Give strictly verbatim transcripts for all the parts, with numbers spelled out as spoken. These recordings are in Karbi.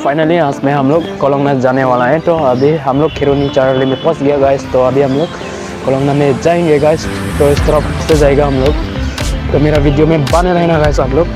फाइनली आज में हम लोग कोलोंगना जाने वाला है। तो अभी हम लोग खिरोनी चारली में पहुंच गया गाइस। तो अभी हम लोग कोलोंगना में जाएंगे गाइस। तो इस तरफ से जाएगा हम लोग। तो मेरा वीडियो में बने रहना गाइस आप लोग।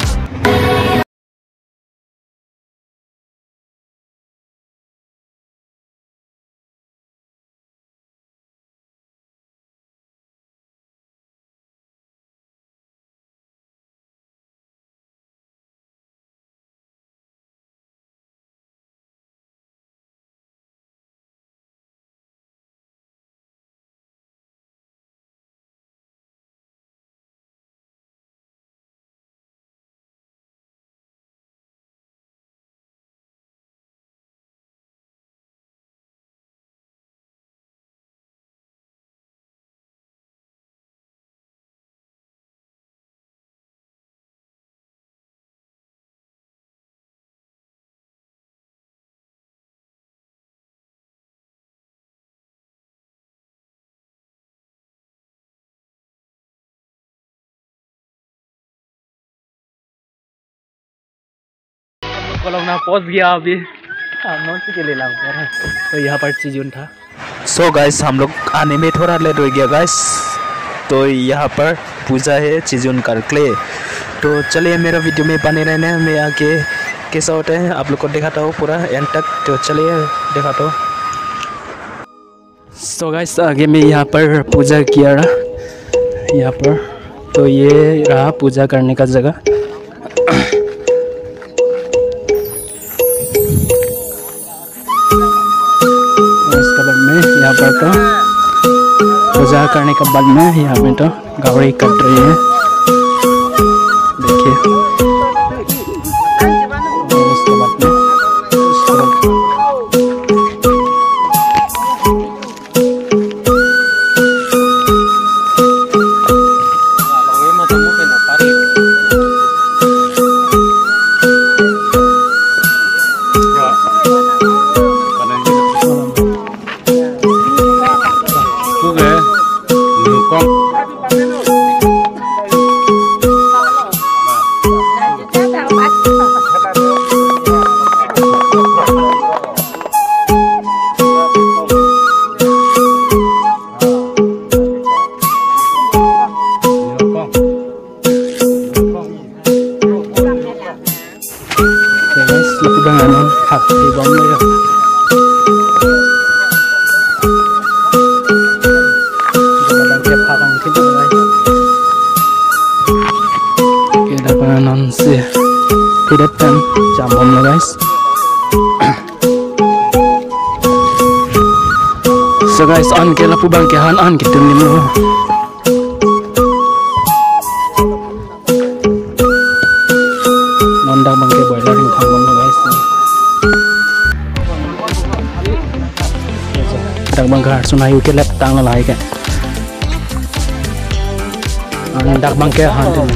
कोलोंगना पहुंच गया अभी। हम नॉन से के लिए लाऊं यार। तो यहाँ पर चिजुन था। सो गाइस, हम लोग आने में थोड़ा लेट हो गया गाइस। तो यहाँ पर पूजा है चिजुन करकले। तो चलिए, मेरा वीडियो में बने रहना, मैं आगे कैसा होता है आप लोग को दिखाता हूँ पूरा एंड तक। तो चलिए दिखाता हूँ। सो गाइस, आगे में यहाँ पर पूजा किया रहा, यहाँ पर। तो ये रहा पूजा करने का जगह। इसके बाद में यहाँ पर तो पूजा करने के बाद में यहाँ में तो गावड़ी कट रही है, देखिए। और इसके बाद में, इसके बाद Okay guys, lapu abang anon phak thibom lo ya. Abang ke phak ang thibom lo guys. Okay, lapu abang anon si pidat kan jambom lo guys. So guys, an ke lapu abang ke han an ke tun lim lo. Non dak abang ke boiler ring thang bom lo guys. Dak abang ke harsun ayu ke lep tang lo lahai ke. An dak abang ke han tun. Ke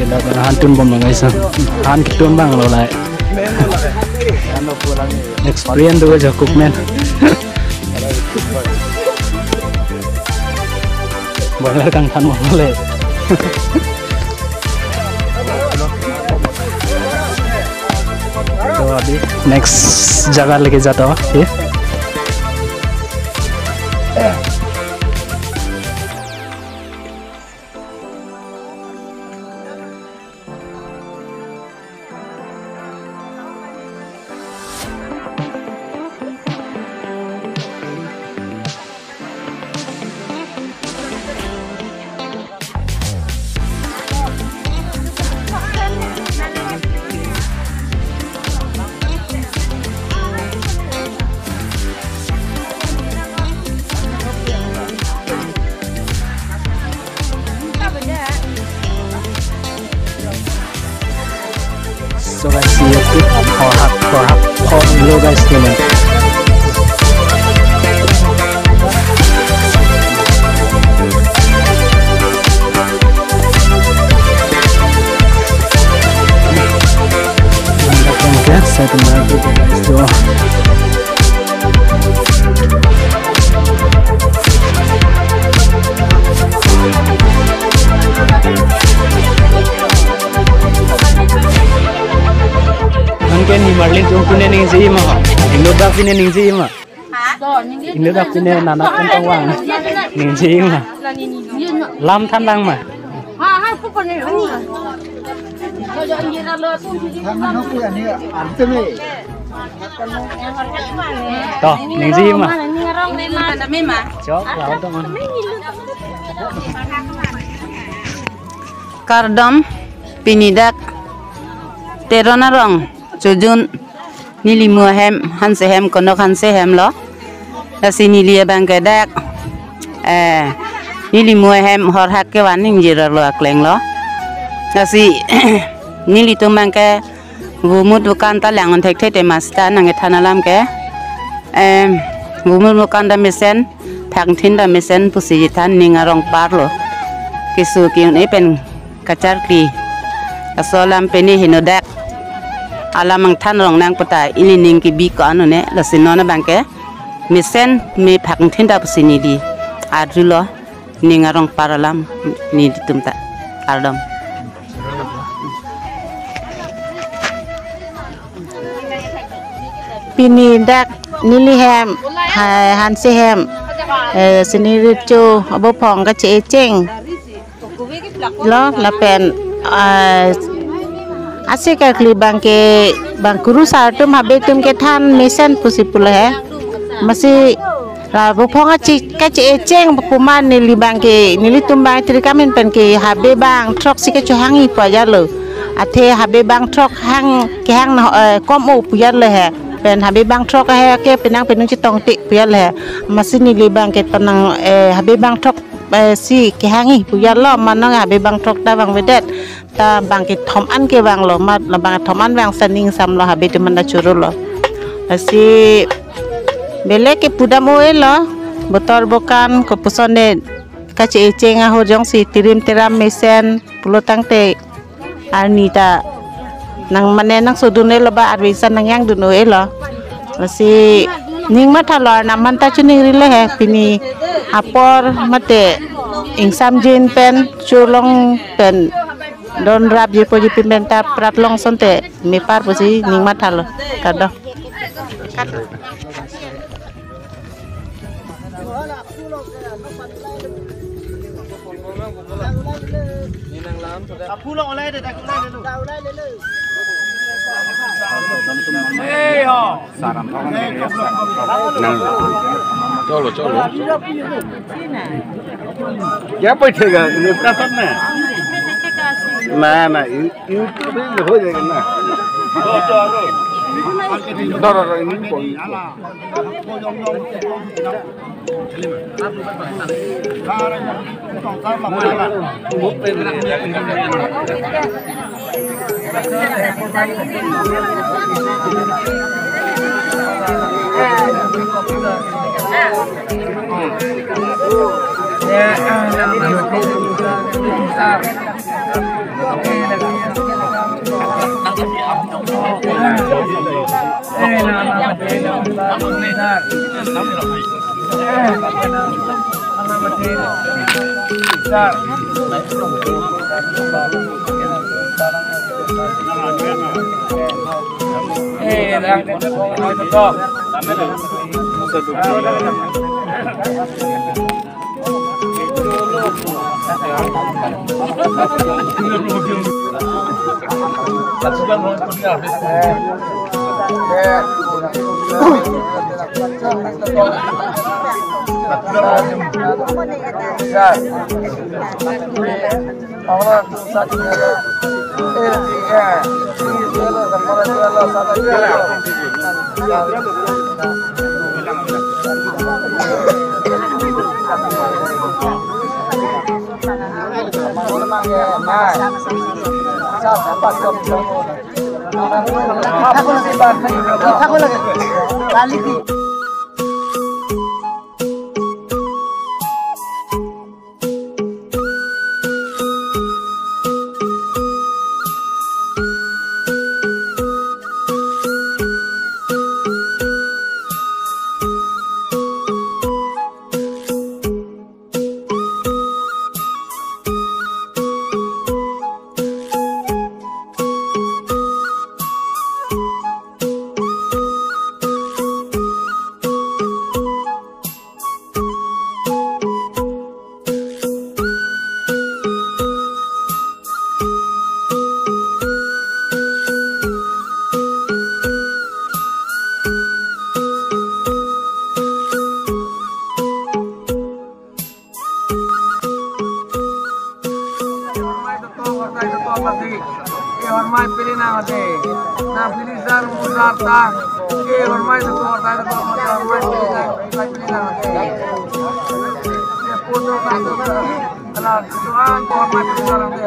dak abang han tun bom lo guys. Han ke tun abang lo lahai. Experience do jo cook man. Boiler kangthan bom le. तो अभी नेक्स्ट जगह लेके जाता हूँ ये। So guys, see you too. Hello guys, teman. Mantap banget ya, saya kenal juga guys, tuh. Ken ni Marlin tung pine ningje ma. Inut dak pine ningje ma. Inut dak pine nana pen tong vang. Ningje ma. Lam than lang ma. To, ningje ma. Chok, lau tong. Kardom, pini dak Teron arong chojun, neli mo ahem, Hanse hem, konok Hanse hem lo. Lasi neli abang ke dak, eh, neli mo ahem horhak kevan ingjir arlo akleng lo. Lasi nelitum abang ke vomut vokan ta lang-un thekthe te masta nangkethan alam ke. Em, vomut vokan ta mesen, phakngthin ta mesen pusi chethan, ning arong parlo. Keso ke-un-e pen kacharli. Laso alam pini henodak alam angthan rong nang puta ili ning kebi ko-an un-e, lasi non abang ke mesen me phakngthin ta pusi neli arjulo, ning arong par alam nelitum ta. Kardom. Pini dak neli hem, ha-, Hanse hem, eh, sini richo abophong kache-echeng lo lapen, eh, ase karkli abang ke bang kurusar atum habe atum kethan mesen pusi pulo he. Masi la bophong achi kache-echeng pu ma neli abang ke, nelitum abang tirikamin pen ke habe bang throk si kechohangji pu ajat lo. Athe habe bang throk hang kehang na, eh, kom-o pu ajat lo he. Pen habe bang throk he ke penang penung chetongte pu ajat lo he. Masi neli abang ke tonang, eh, habe bang throk, eh, si kehangji pu ajat lo, manong habe bang throk ta vangvedet. Ta bang kethom an kevang lo, mat la bang kethom an vang saning samlo, habe atum an ta choro lo. Lasi belek ke pudam o-e lo, botor bokan kopuson de kache-echeng ahut jongsi tirim tiram mesen pulo tangte arni ta nang mane nangsodun-e lo ba arve san nangyangdun o-e lo. Lasi ning mathalo, arnam an ta choningri le he, pini apor mate ingsamjin pen chulong pen don rap jepo jepi pen ta prat long asonte mepar pusi ning mathalo. Kardom. चलो, चलो। क्या बैठेगा? ये कहाँ तक में? ना, ना, यू-, YouTube पे हो जाएगा ना। दो, दो, दो, इनको, इनको। Hormai pili nang ate. Nang pili sar musar ta. Ke hormai to kor ta to hormai pili nang. Hormai pili nang ate. Ke puto ka to ka. Ala tuan hormai pili nang ate.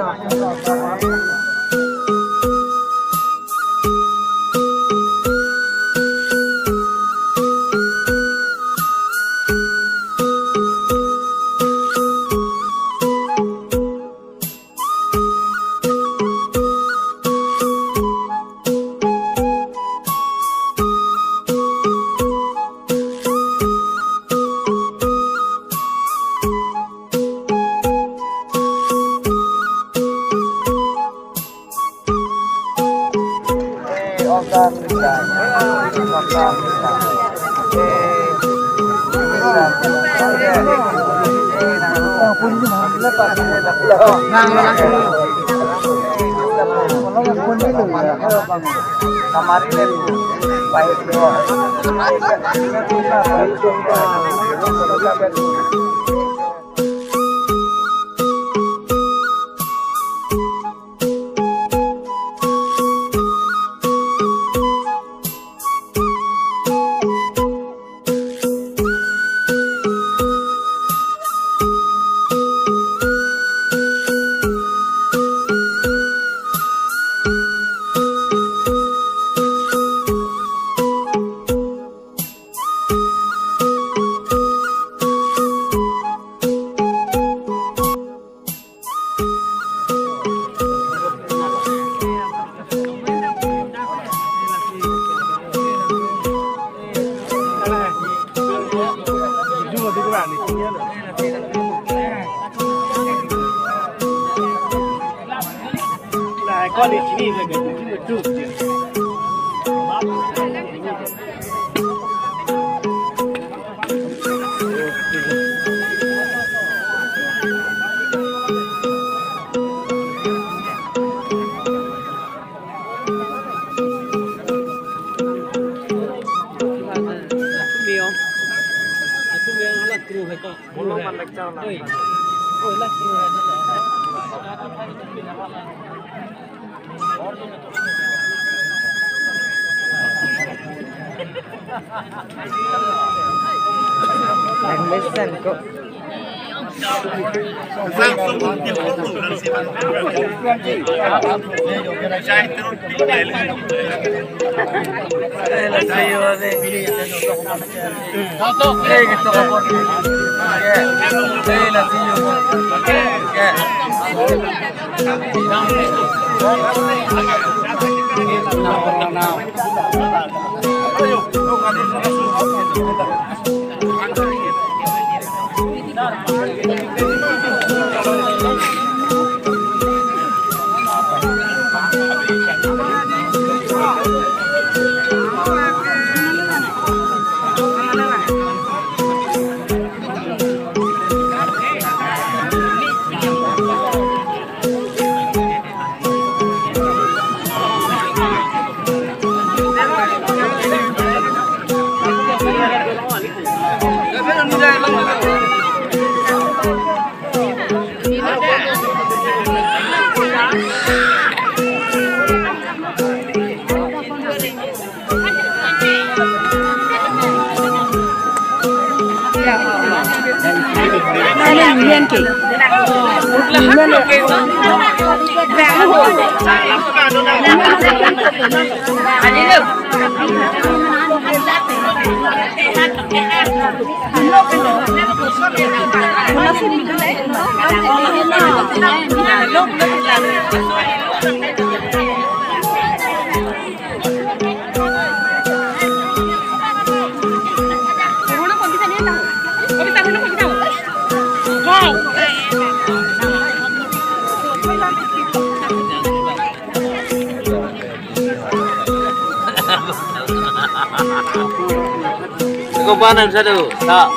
Ko ba nang sadu. Ta.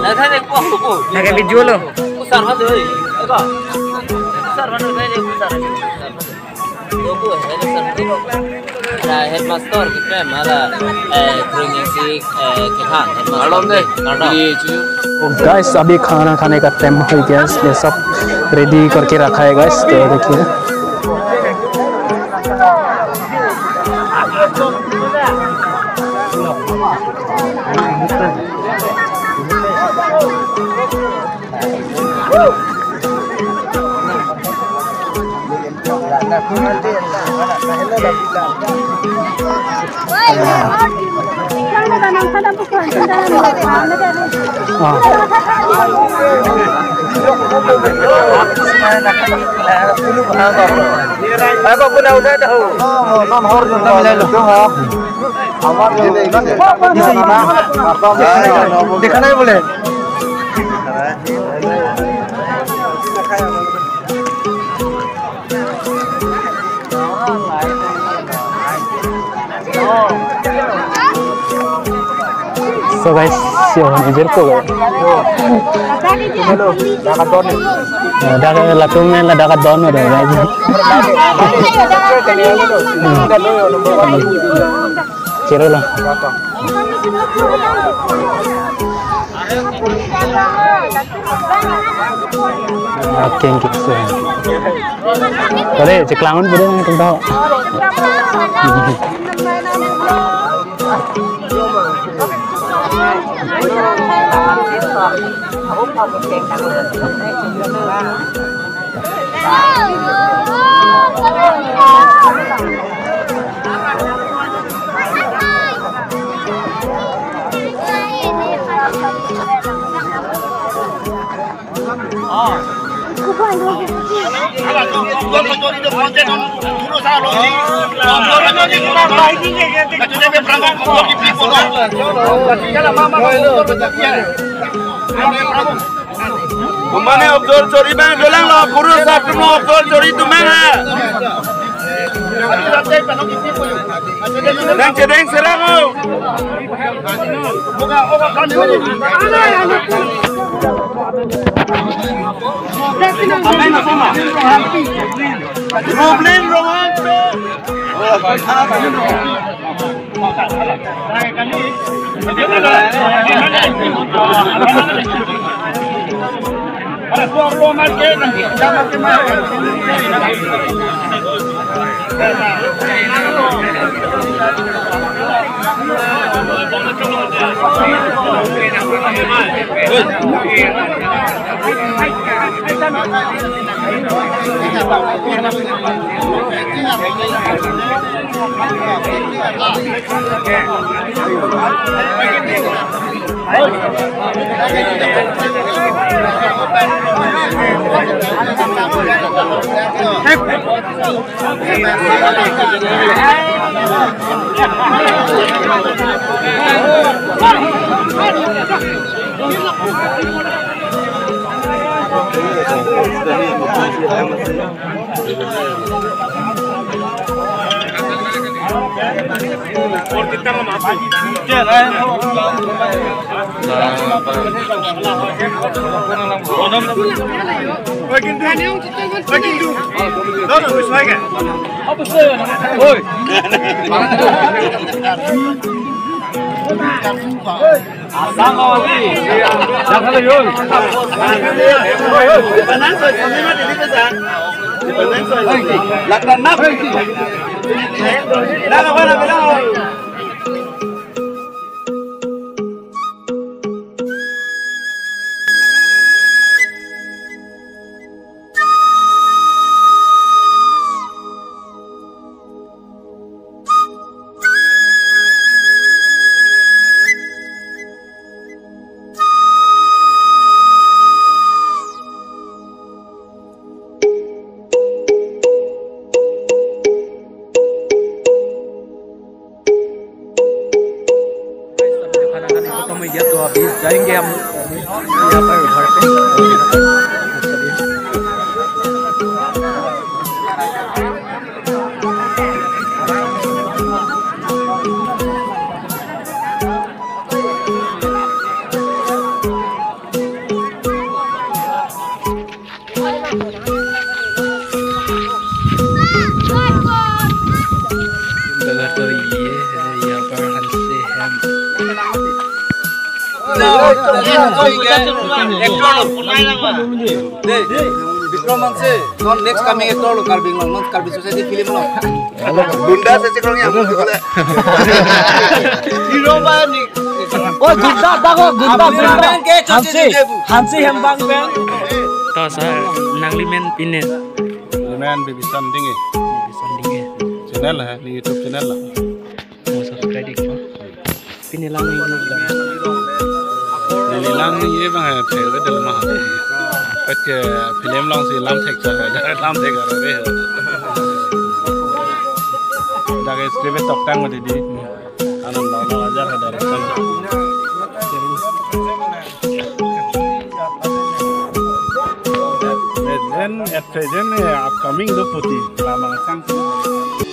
Na tha de ko ko. Lagi video lo. Kusar ha de. Ko. Kusar ha de, kusar. Ko ko, headmaster. Headmaster kita malah, eh, training si, eh, kita headmaster. Alom de. Karena. Guys, अभी खाना खाने का टाइम हो गया है, इसलिए सब रेडी करके रखा है गाइस, तो देखिए। Ako po na udah tahu. Non hor jun ta milai lo. Dekha nahi bole. So guys, si Rohan ejir ko guys. Dak latum men la dak don do guys. Hmm. Chiro lo. Oke, oke, so. Kore, cheklang un pura nang tong tong. Tumane objor chori bang dolang lo, kuru sap tumlo objor chori tumang ha. Deng chedeng serang o. Problem Rohan. खाना खाने को तो हम ये तो अभी जाएंगे हम यहाँ पर घर पे। इनका घर तो ये है, यहाँ पर हंसते हैं। Actor lo, punai lang ba? Dei, Bikram Hanse, non next coming actor lo, Karbi Anglong, non Karbi Society film lo. Gunda se chiklo niya, mungkin boleh. Hero ba ni? Oh, gunda, dago, gunda, gunda. Hansi, Hansi Hembang pen. To sir, nangli men pine. Neli men Bibison Dinghe. Bibison Dinghe. Channel hai, neli YouTube channel la. Mo subscribe ikpo. Pine lang ni lang. Neli lang ni ye bang hai, thek le del ma. Pache film along si lam thek cha hai, lam thek hai re. Dak script toktang ma dei. Anand Bhawna Bajar ha direction. Then at present, eh, upcoming do puti, Lamang Sang.